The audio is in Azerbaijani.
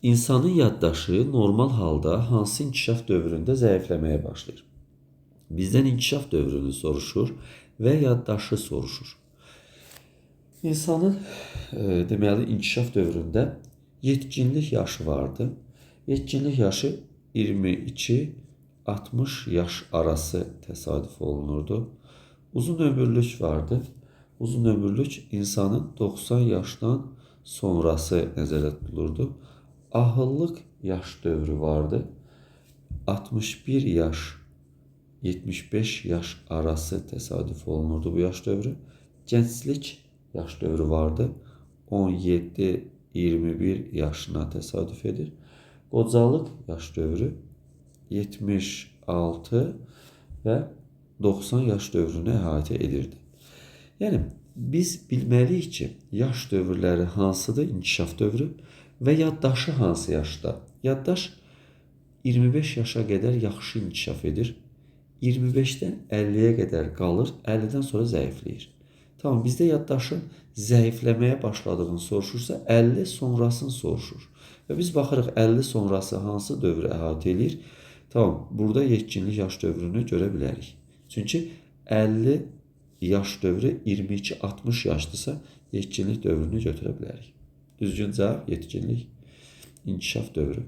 İnsanın yaddaşı normal halda hansı inkişaf dövründə zəifləməyə başlayır? Bizdən inkişaf dövrünü soruşur və yaddaşı soruşur. İnsanın deməli inkişaf dövründə yetkinlik yaşı vardı. Yetkinlik yaşı 22-60 yaş arası təsadüf olunurdu. Uzun ömürlük vardı. Uzun ömürlük insanın 90 yaşdan sonrası nəzərdə tutulurdu. Ahıllıq yaş dövrü vardı. 61 yaş 75 yaş arası təsadüf olunurdu bu yaş dövrü. Gənclik yaş dövrü vardı. 17-21 yaşına təsadüf edir. Qocalıq yaş dövrü 76 və 90 yaş dövrünü əhatə edirdi. Yəni biz bilməliyik ki, yaş dövrləri hansıdır? İnkişaf dövrü və yaddaşı hansı yaşda? Yaddaş 25 yaşa qədər yaxşı inkişaf edir. 25-dən 50-yə qədər qalır, 50-dən sonra zəifləyir. Tamam, bizdə yaddaşın zəifləməyə başladığını soruşursa, 50 sonrasını soruşur. Və biz baxırıq 50 sonrası hansı dövrü əhatə eləyir? Tamam, burada yetkinlik yaş dövrünü görə bilərik. Çünki 50 yaş dövrü 22-60 yaşdırsa, yetkinlik dövrünü götürə bilərik. Düzgün cavab yetkinlik inkişaf dövrü.